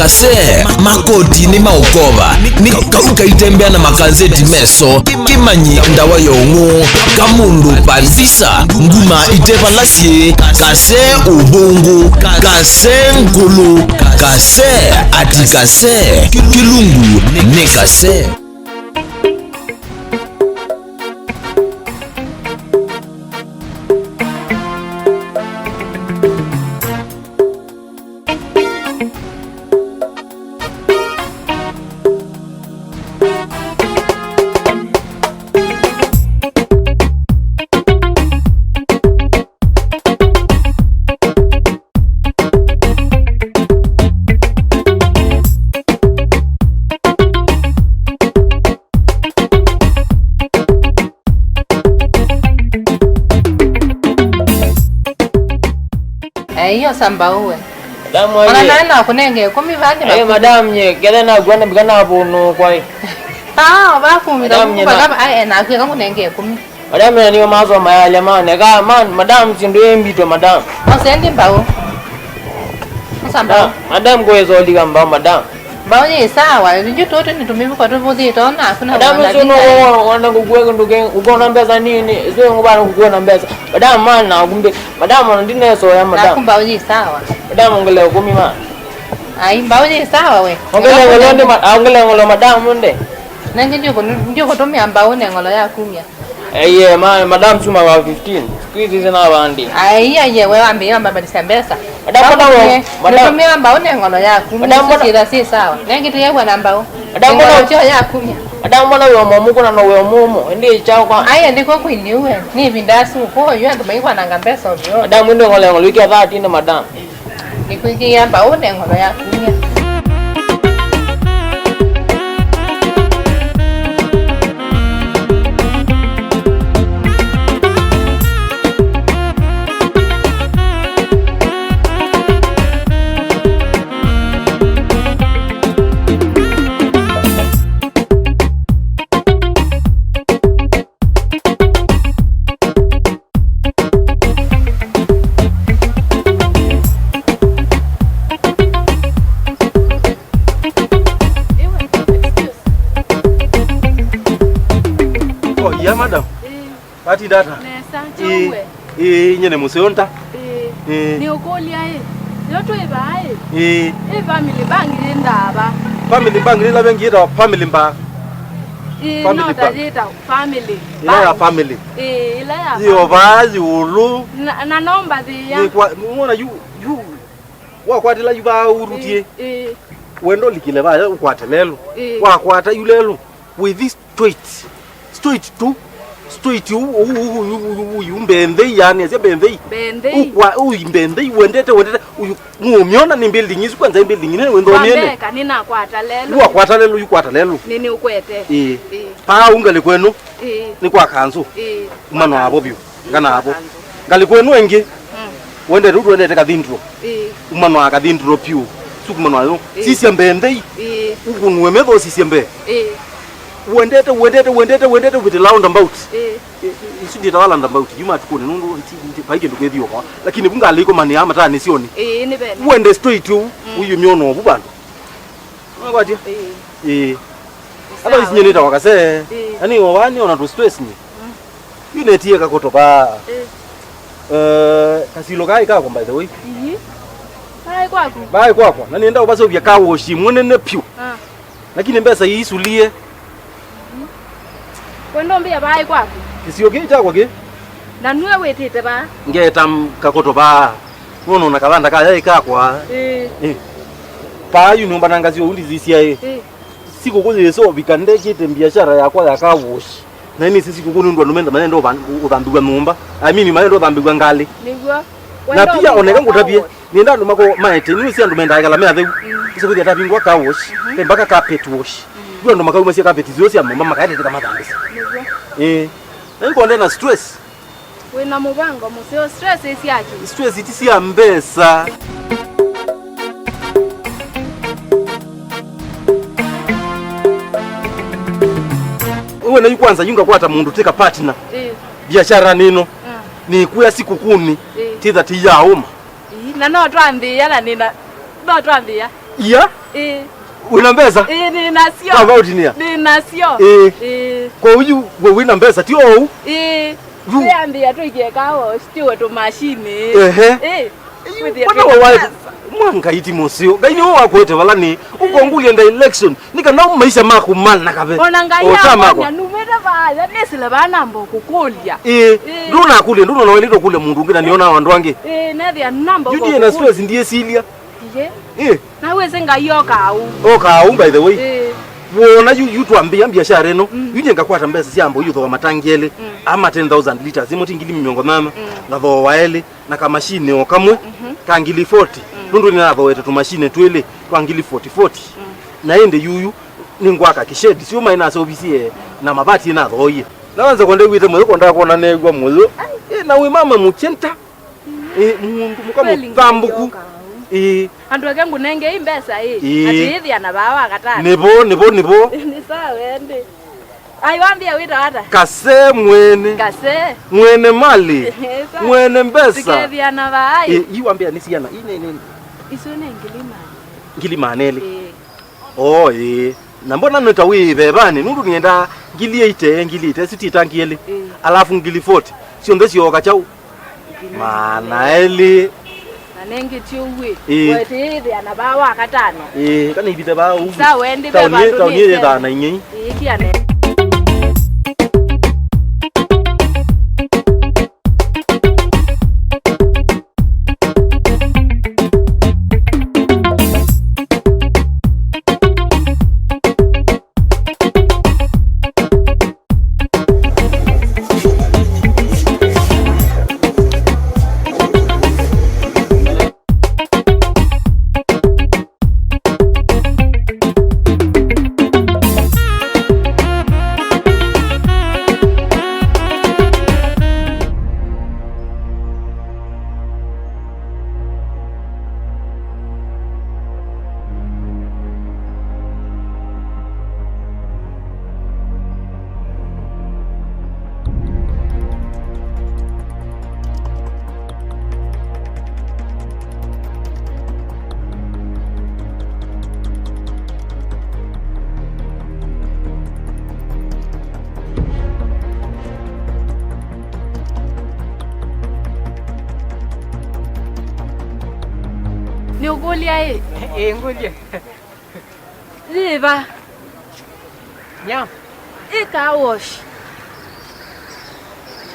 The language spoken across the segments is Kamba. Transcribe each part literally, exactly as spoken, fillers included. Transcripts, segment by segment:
Kase, makoti nĩ maũkova, nĩ kau kaitembea na makanzeti meso, kĩmanyi ndawa ya ũng'ũ, kamũndũ pavisa, nguma ite vala syĩ, kase ũvũngũ, kase ngũlũ, kase ati kase, kĩlungu nĩ kase. Eh, iyo samba uwe. Madamu aye. Ona nae no kũnenge ĩkũmi vaa nĩ. Eh, vaku. Madamu nye, kethe nakuwa na mbika na vũnũ kwa. Ah, vakumira. Madamu nye na. Ae, na kwĩka kũnenge ĩkũmi. Madamu nye nĩo masoma ya lema ne. Ka man, madamu sindu ĩmbitwe madamu. Osendi mbau. Osa mbau. Ah, madamu kwĩsolika mbau madamu. Mbau yĩ sawa, nju tũtũ nĩ tũmĩvuko tũvũthĩte ona hakuna. Madamu ũsu no wona ngũkue kĩndũ kĩ, ũkona mbesa nini, isu ngũbana ngũkue na mbesa. Madamu mana kumbe. Madamu ona ndinesoya madamu. Naku mbau yĩ sawa. Madamu ongele ĩkũmi ma. Ai, mbau yĩ sawa we. Ongele ngolo ndi ma-, ongele ngolo madamu nde. Nangi njuku, njukutumia mbau ne ngolo ya kumia. Eh, yeah, ma-, madam chuma wa fifteen. Siku hizi sina bandi. Ai, ai, we wambia mambanisya mbesa. Madam, madam, madam. Nitumia mbau ne ngolo yaku. Madam, madam. Sira si sawa. Nengi tu yegwa na mbau. Madam, madam. Ngolo ya kumia. Madam, mbona wĩ mũmũ kana no wĩ mũmũ? Ndi chao kwa. Ai, ndiko kuiniwe. Ni vindasu ko yo ndo mai kwa nanga mbesa ovyo. Madam, ndo ngolo ngolo ikia thirteen, madam. Nĩkwĩkĩĩa mbaũ ne ng'olo ya kumya. Oh, yeah, madam. Ĩĩ. Watinda ata? Nesa, ĩĩ, chauwe. Ĩĩ, nye nĩ mũseo nta. Ĩĩ. Ĩĩ. Nĩ ũkũlya ĩ. Yo twĩ vaa ĩ. Ĩĩ. Ĩ family bank yĩ ndava. Family bank ĩla vengi yĩtawa family bar. Ĩĩ, family no ta bank. Yĩtawa family. Ĩla ya bank. Family. Ĩĩ, ĩla ya family. Yĩ o vaa ĩũlũ. Na, na no mbathĩĩa. Nĩ kwa, nĩwona yu, yu, wakwatĩla yu vaa ũrutie. Ĩĩ, ĩĩ. Wenda ũlikile vaya ũkwate lelũ. Ĩĩ. Wakwata yu lelũ. Wĩthi straight. Straight tu. Straight u, u, u, u, u, u, u, mbee nthei, yani, asya mbee nthei. Mbee nthei. Ukwa, u, mbee nthei, wendete, wendete. Uyu, nũmyona nĩ building isu, kwanza building ine, wendo myene. Kwambeka, nĩnakwata lelũ. Yu akwata lelũ, yu kwata lelũ. Nĩ, nĩ ũkwete. Ĩĩ. Ĩĩ. Paa ungali kwenu. Ĩĩ. Nĩ kwa kanzu. Ĩĩ. Umano avo vyu. Ngana avo. Ngalĩko ĩno ĩngĩ, mm, wendete ũndũ wendete cathedral. Ĩĩ. Umano wa cathedral piũ. Su kumano wayo. Ĩĩ. Sisya mbee nthei. Ĩĩ. Ũkũnũe metho sisye mbee. Ĩĩ. Wendete, wendete, wendete, wendete with roundabout. Ĩĩ. Ĩ-, ĩ-, isu ndĩtawa roundabout, yu matukũnĩ, nũndũ nti-, nti-, vai kĩndũ kwĩthĩwa kwa. Lakini vu ngalĩko manĩa matanĩ sioni. Ĩĩ, nĩ vene. Wende straight ũu, mm, ũyumya ũno vu vandũ. Nĩwakwatia? Ĩĩ. Ĩĩ. Sawa. Hata isinye nĩtawa kase. Ĩĩ. Ani o vani ona tu stress ni. Mm. Yu netie kakoto vaa. Ĩĩ. Eh, kasilo kai kakwa, by the way. Ĩĩ. Vai kwaku. Vai kwakwa. Na nĩenda ũvaseũvya car wash mũnene piũ. Ah. Lakini mbesa iisulie. Wendo mbia vai kwaku. Kĩsio kĩĩ kyakwa kĩ? Na nue wĩtĩte vaa. Ngeta m-, kakoto vaa. Nũnũ na kavanda kaya ĩ kakwa. Ĩĩ. Ĩ. Paa yu nyũmba na ngazi ũu ndizisya ĩ. Ĩĩ. Sikũkũ yĩsovika ndekĩte biashara yakwa ya car wash. Na nĩ isi sikũkũ nĩ ũndũ andũ menda, mayenda ũvan-, ũthambĩw'a nyũmba. I mean, mayenda ũthambĩw'a ngalĩ. Nĩguo. Na pia oneka ngũtavye. Nĩenda andũ mako maete, nĩ ũsi andũ mendaa ĩkala me atheu. Mm. Ũse kwĩthĩa tavingwa car wash, mhm, ve mpaka carpet wash. Mm. Yu andũ makaumasya carpet sio sya nyũmba makaetete kamathambĩsya. Nĩguo. Ĩĩ. Na yu konde na stress. Wĩna mũvango mũseo, stress ĩ syake. Stress iti sya mbesa. Ũwe na yu kwanza yu ngakwata mũndũ twĩka partner. Ĩĩ. Biashara nĩno. Mm. Nĩkwĩa sikũkũnĩ. Ĩĩ. Titha ti ya ũma. Ĩĩ, na no twambĩĩa na nĩna, no twambĩĩa. Ia? Ĩĩ. Wĩna mbesa? Ĩĩ, nĩ nasyo. Kama ũtinia? Nĩ nasyo. Ĩĩ. Ĩĩ. Kwa ũyu, we wĩna mbesa, ti ou? Ĩĩ. Yu. Twĩambĩa tũikie kawa, stiwe tũmashini. Ehe. Ĩĩ. Kwĩthĩa mbona twĩna wa-, mbesa. Mwa Ngai ti mũseo. Ngai nĩwe wakwete vala nĩ. Ũkongũlya direction. Nĩ kana maisha maku mana kave. Ona Ngai akwanya, numĩte vaya, nĩsĩle vaa namba kũkũlya. Ĩĩ. Ĩĩ. Ndũnakũlya, ndũnona waĩlĩte ũkũlya mũndũ ũngĩ na nĩona andũ angĩ. Ĩĩ, nethĩa namba kũkũlya. Yu ndiĩ na stress, ndiĩsilya. Ĩĩ. Ĩĩ. Na wĩsĩ Ngai okaa ũu. Okaa ũu, by the way. Ĩĩ. Wona yu, yu twambĩa biashara ĩno. Mm. Yu nyie ngakwata mbesa sya ambo yu thooa matangi elĩ. Mm. Ama ten thousand liters, ĩmwe ti ngili mĩongo nana. Mm. Ngathooa elĩ. Na kamashini o kamwe, mhm, ka ngili forty. Mm. Nũndũ nĩnathooete tũmashini twĩlĩ twa ngili forty, forty. Mm. Na ĩndĩ yuyu, nĩngwaka kĩshedi. Sio maĩ naseũvisie na mavati nathooie. Na wanza kwenda wĩte mũyo, kwenda kuona neegwa mũyo. Ai. Eh, na wĩ mama mũkyenta. Mm. Eh, mũndũ mũka kweli mũthambũku. Ngai oka. Eh. Andũ ake ngũnengei mbesa ĩ. Eh. Atĩ ĩthĩa na vaa wa katano. Nĩvo, nĩvo, nĩvo. Nĩ sawa ĩndĩ. Ai, wambia wĩtawa ata? Kase mwene. Kase. Mwene mali. Esa. Mwene mbesa. Tũkethĩana vaa. Ĩ, yu wambia nĩ siana. Ine, ine. Isu nĩ ngili maana. Ngili maana elĩ. Ĩĩ. Oh, ĩĩ. Na mbona nĩ ta wĩ vevanĩ? Nũndũ nĩenda ngili ĩte, ngili ĩte, isu ti tangi elĩ. Ĩĩ. Alafu ngili forty. Syonthe syooka kyaũ? Maana elĩ. Na nengĩ ti ũw'ĩ. Ĩĩ. Wetĩĩthĩa na vaa wa katano. Ĩĩ, kana ivite vaa ũu. Sawa, ĩndĩ ve taoni, vandũ taoni nĩse yĩthaa na ing'ei. Ĩĩ, kiane. Nĩũkũlya ĩ? Ĩĩ, ngũlye. Yĩva? Nya. Ĩ car wash.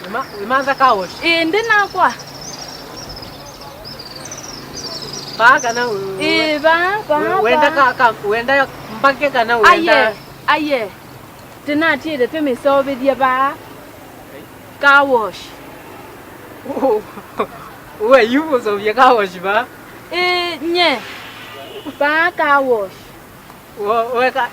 Wĩma-, wĩmantha car wash? Ĩĩ, ndi nakwa. Vaa kana wĩ-, ĩĩ, vaa, vaa, wenda vaa. Ka, ka, wenda mbake kana wenda? Aye, aye. Tũnatiĩte tũmĩseũvĩthye vaa. Car wash. We, yu ũseũvye car wash vaa? Ĩĩ, nye. Vaa car wash. Wo-, weka.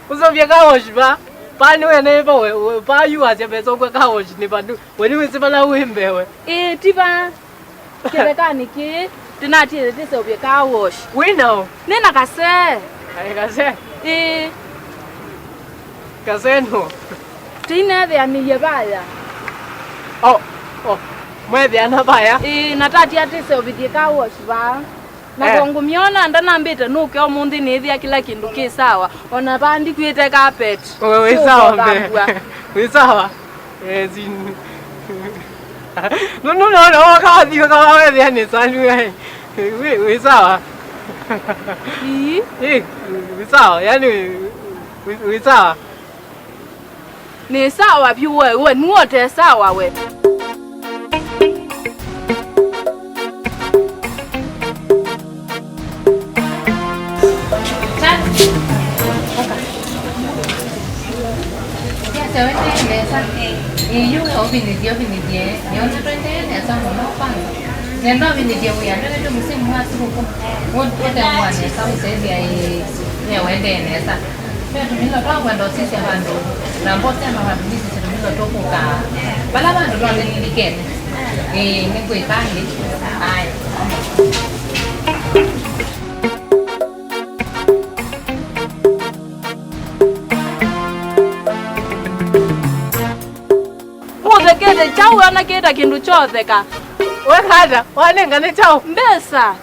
Ũseũvye car wash vaa? Vaa nĩ wene va we, we, vaa yu wasya mbesa ũkwe car wash nĩ vandu. We nĩwĩsĩ vala wĩ mbee we. Ĩĩ, ti vaa. Kĩthekanĩ kĩĩ, tũnatiĩte tũseũvye car wash. Wĩ naũ? Nĩ na kasee. Aĩ kasee? Ĩĩ. Kasee nũ? Tũineethĩanĩie vaya. Oh, oh. Mweethĩana vaya? Ĩĩ, na tatia tũseũvĩthye car wash vaa. Na eh. Kwa ngũmyona ndanambĩte nũke ũmũnthĩ nĩĩthĩa kĩla kĩndũ kĩ sawa. O na vaa ndikwĩte carpet. Wĩ, wĩ sawa mbee. Wĩ sawa? Eh, si-, no, no, no, no, wakathi, wakawa wethĩa nĩ sani, eh. Wĩ, wĩ sawa? Ii. Eh, wĩ sawa, yani, wĩ, wĩ, wĩ sawa? Nĩ sawa vyũ we, we, nũũ ũte sawa we? Ĩĩ, yu we ũvinĩthye, ũvinĩthye. Nĩona tũendee nesa mũno kwanza. Nenda ũvinĩthye wĩa, nĩwĩtũ mũsimu wa sikũkũ. Ũtengũa nesa, ũsethĩa ĩ, we ũendee nesa. Ve tũmilo twa kwenda ũsisya vandũ, na mbosea mavandu nĩsisya tũmilo tũkũka vala vandũ twalililikene. Ĩĩ, nĩngwĩka ĩngĩ. Aya. Ũthekete kyaũ, ona kĩta kĩndũ kyotheka. Wekata, wanengane kyaũ? Mbesa.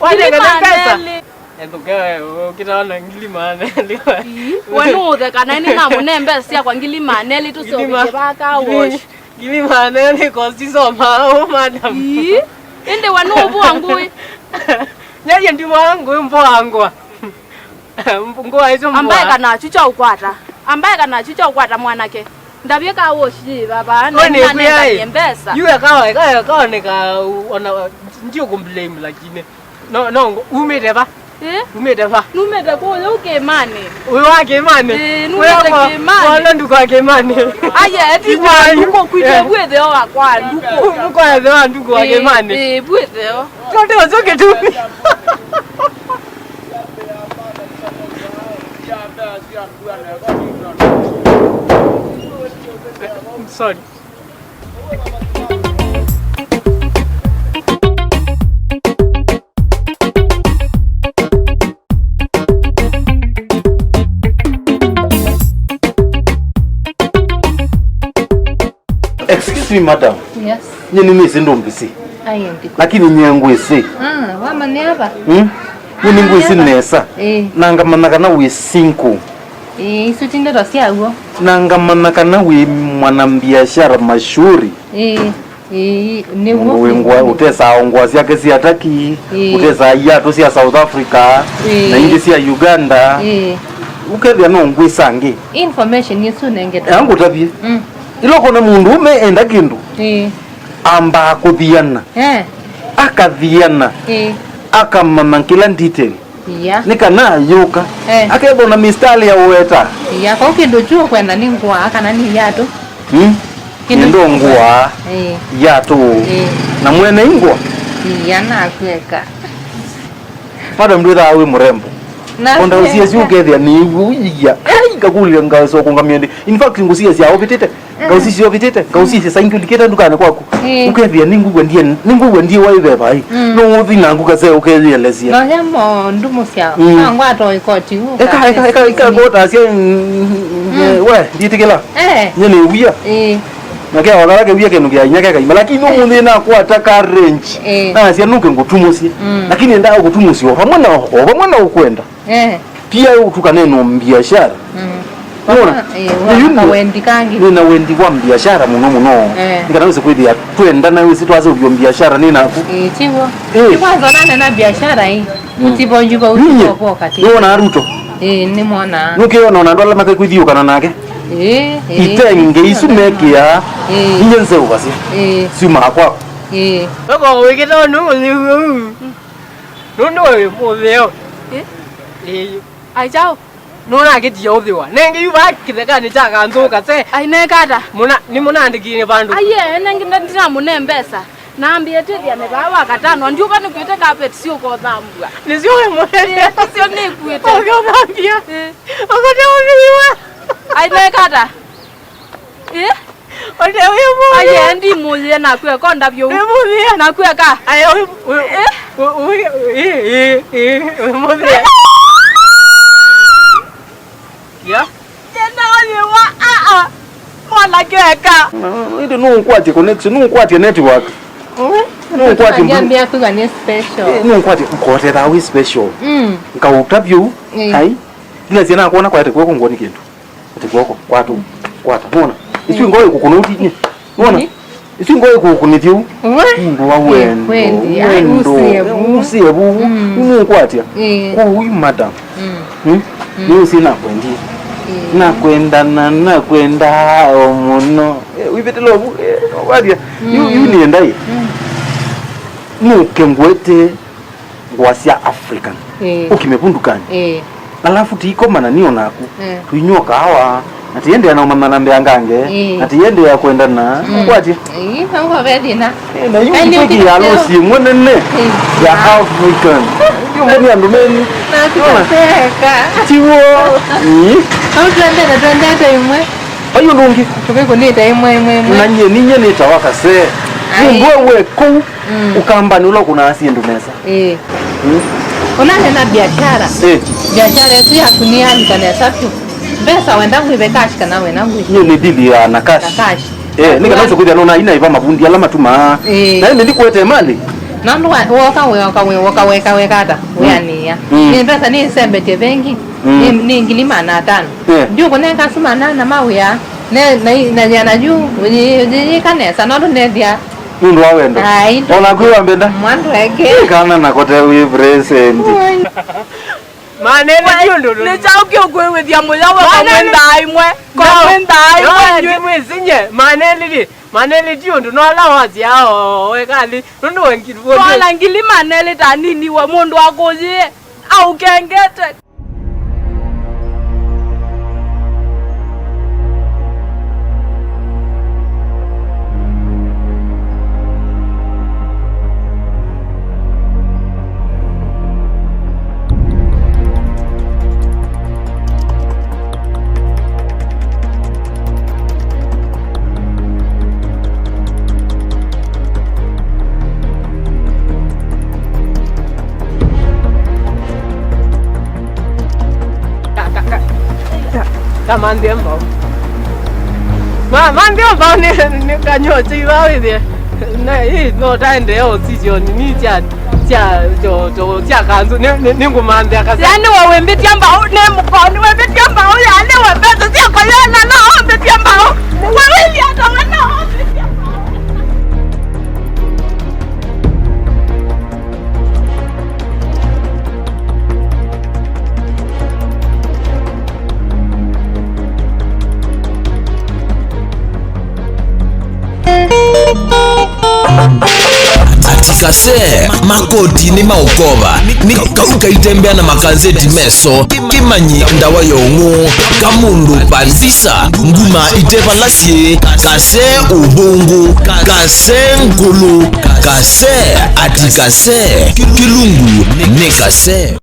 Ngili maana elĩ. Ethũke, ũkĩtawa na ngili maana elĩ. Ii, we nũũtheka, na nĩ namũne mbesa syakwa ngili maana elĩ, tũsyoke vaka wash. Ngili maana elĩ, cost isoma, oh, madam. Ii, ĩndĩ we nũũvũa ngũĩ. Nyaye ndiwa ngũĩ mboa ngwa. Ngwa isu mboa. Ambaye kana chucha ukwata. Ambaye kana chucha ukwata mwanake. Ndavye ka woshi baba, na nani ndavye mbesa. Yu ekawa, ekawa, ekawa neka ona ndio kumblame lakini. No, no, umĩte va? Eh? Umĩte va? Numĩte kũũ ũyũ kĩmani. Ũyũ wa kĩmani? Eh, numĩte kĩmani. Wala nduka kĩmani. Aya, eti kwa nduko kwitũ bwĩtheo wa kwa nduko. Kwa etheo wa nduko wa kĩmani. Eh, bwĩtheo. Tote ũcio kĩtumi. Sorry. Excuse me, madam. Yes. Nye nĩnĩsĩ ndũmbĩsĩ. Ai, ndiko. Lakini nye ngwĩsĩ. Ah, wamanya ava? Hmm? Nye nĩngwĩsĩ nesa. Eh. Na ngamanya kana wĩ single. Ĩĩ, isu ti ndeto sya w'o. Na ngamanya kana wĩ mwanambiashara mashuhuri. Ĩĩ, ĩĩ, nĩ w'o. Mũndũ wĩ ngũa, ũtesaa ngũa syake sya Turkey, ĩĩ, ũtesaa iatũ sya South Africa, ĩĩ, na ingĩ sya Uganda. Ĩĩ. Ũkethĩa no ngwĩsa ngĩ. Information ĩsu nengete. Ea ngũtavye. Mm. Ĩla ũkona mũndũ ũme enda kĩndũ, ĩĩ, ambaa kũthiana. Eh. Akathiana. Ĩĩ. Akamanya kĩla detail. Iya. Nĩ kana ayũka. Eh. Akethwa na mistari ya ũweta. Iya, kau kĩndũ kyu ũkwenda nĩ ngũa kana nĩ iatũ? Hmm? Kĩndũ nĩndo ngũa, eh, iatũ. Eh. Na mwene ingũa? Iya, nakweka. Madam, ndwĩthaa wĩ mũrembo. Na ona ũsie syu ũkethĩa nĩ iw'o ũiya. Ai, ngakũlya ngacoka ngamĩende. In fact, ngũsie sya ũvĩtĩte. Ngausi syovĩtĩte, ngausi syĩsaingĩ ndikĩte ndukanĩ kwaku. Ĩĩ. Ũkethĩa nĩngwĩw'a ndie, nĩngwĩw'a ndie waĩ veva ĩ. Mm. No ũthi na nguka se ũkeyĩelesya. Noya mo ndumu syao. Mm. Nangwata ĩkoti ũũ. Eka, eka, eka, eka, kotasya, mm, mm, we, nditĩkĩla. Eh. Nye nĩ wia. Ĩĩ. Na kea wakala kewia kenu kya inya kekaima. Lakini ũmũnthĩ nakwata ka range. Ĩĩ. Nasya nuke ngũtumũsye. Mm. Lakini endaa kũtumũsya o vamwe na, o vamwe na ũkwenda. Eh. Pia ũtukane no mbiashara. Mm. Unaona? Eh, yu nĩ wendi kangi. Nina wendi wa mbiashara mũno mũno. Eh. Nĩ kana wĩse kwĩthĩa twendana wĩse twaseũvyo mbiashara nĩ naku. Eh, tiwo. Eh. Kwanza nane na biashara hii. Mm. Utivo yuva utivo poka ti. Nĩ wona Ruto? Eh, nĩ mwana. Nũkĩona ona andũ ala makakwĩthiũkana nake. Eh, eh. Itenge isu mekĩa. Eh. Inye nzeũvasya. Eh. Siumaa kwaku. Eh. Wako wĩkĩte ũndũ ũyũ. Nũndũ wĩ mũtheo. Eh? Ĩĩ. Ai, chao. Nũnakĩtie ũthĩwa. Nenge yu vaa kĩthekanĩ kya kanzũka se. Ai, neka ata? Mũna, nĩ mũnandĩkĩe vandũ. Ai, eh, nenge nda-, ndinamũne mbesa. Nambĩe twĩthĩane vaa wa katano. Ndiũka nĩkuĩte carpet syũka ũthambua. Nĩsyo wĩ mũthenya. Eh, nĩsyo nĩkuĩte. Ũkĩũthambia. Eh. Ũkũte ũthĩwa. Ai, neka ata? Eh? Ote wĩ mũthĩa. Aye, ndi mũthĩa naku eka ndavyo. Wĩ mũthĩa. Naku eka. Aye, wĩ, wĩ, eh? Wĩ, wĩ, ĩ, ĩ, ĩ, wĩ mũthĩa. Ya? Tena wĩ wa, a, a. Mwana keka. Ĩndĩ nũkwatye connection, nũkwatye network. Nũkwatye. Ngambia kuga ni special. Eh, nũkwatye, ngotera wĩ special. Mm. Nkautavyo. Mm. Ai. Ndinasya nakwona kwate kwoko ngoni kĩndũ. Ati kwoko, kwatu, kwata. Nona? Isu ngoo ĩkũkũna ũtinye. Nona? Isu ngoo ĩkũkũnĩthya ũu. Ũndũ wa wendo. Wendo. Ai, wendo. Usie vu. Usie vu. Mm. Nũkwatya. Eh. Kwa ũu madam. Mm. Hmm? Mm. Nĩ ũsie nakwendie. Eh. Nakwenda na nakwenda o mũno. Eh, wĩvĩtĩla ũvu. Eh, nũkwatya. Yu, yu nĩenda ĩ. Mm. Nũke ngwete ngũa sya African. Ĩĩ. Ũkime vu ndukanĩ. Ĩĩ. Alafu tiikomana nĩ o naku. Ĩĩ. Tũinywa kaawa, na tiendeea na ũmanyana mbea ngange, ĩĩ, na tiendeea kwendana. Mm. Ũkwatye? Ĩĩ, nangwa ve thĩna. Ĩĩ, na yu nĩ twĩkĩe harusi ĩmwe nene, ĩĩ, ya African. Yu mboni andũ menyu. Na tũkaseka. Tiwo. Ĩĩ. Au twendete, twendete ĩmwe. Vai ũndũ ũngĩ. Tũkĩkũnĩte ĩmwe, ĩmwe, ĩmwe. Na nyie, ninyie nĩtawa kasee. Ai. Mũndũ we kũu. Mm. Ũkambanĩ ũla ũkũnaa syĩndũ nesa. Ĩĩ. Mm. Ũnanena biashara. Ĩĩ. Biashara ĩsu yaku nĩyalika nesa vyũ. Mbesa wenda ngwĩve cash kana wena ngwĩ? Nyie nĩ deal ya na cash. Na cash. Eh, nĩ kana ũse kwĩthĩa nona ina iva mavundi ala matumaa. Ĩĩ. Na ĩndĩ ndikwete mali. Nũndũ wa, woka wĩoka wĩ, woka weka weka ata? Mm. Wĩanĩĩa. Mm. Nĩ mbesa nĩsembetye vengi. Mm. Nĩ, nĩ ngili maana atano. Yeah. Ndiũkũnenga asu maana ana ma wĩa. Ne, na, na, na, na yu, ũyĩ, ũyĩyĩka nesa, nũndũ nethĩa. Nũndũ wa wendo. Ai. Ona kwĩ wa mbenda. Mwandu eke. Kana na kote wĩ present. Oi. Manene ti ũndũ nĩ kyaũ kĩũkwĩw'ĩthya mũya we kamwenda imwe. Kamwenda imwe. Mwĩsinye. Manene ti. Manene ti ũndũ no ala wasya o wekathi. Nũndũ wengi. Twala ngili manene ta nini we mũndũ akũyĩe. Aũkengete. Ka, ka, ka, ka, ka manthie mbao. Ma, manthie mbao nĩ, nĩ kanyoche iva wĩthie. Na, ĩ, no taendee o season nĩ sya, sya, sya kanzu. Nĩ, nĩ, nĩ ngũmanthia kasa. Yaani we wĩmbĩtya mbao, nĩ mũkoni wĩmbĩtya mbao, yaani we mbesa sya kũyona no wĩmbĩtya mbao. We wĩthia ata we no wĩmbĩtya mbao. Ati kase, makoti nĩ maũkova, nĩ kau kaitembea na makazeti meso, kĩmanyi ndawa ya ũng'ũ, kamũndũ panzisa, nguma ite vala syĩ, kase ũvũngũ, kase ngũlũ, kase ati kase, kĩlungu nĩ kase.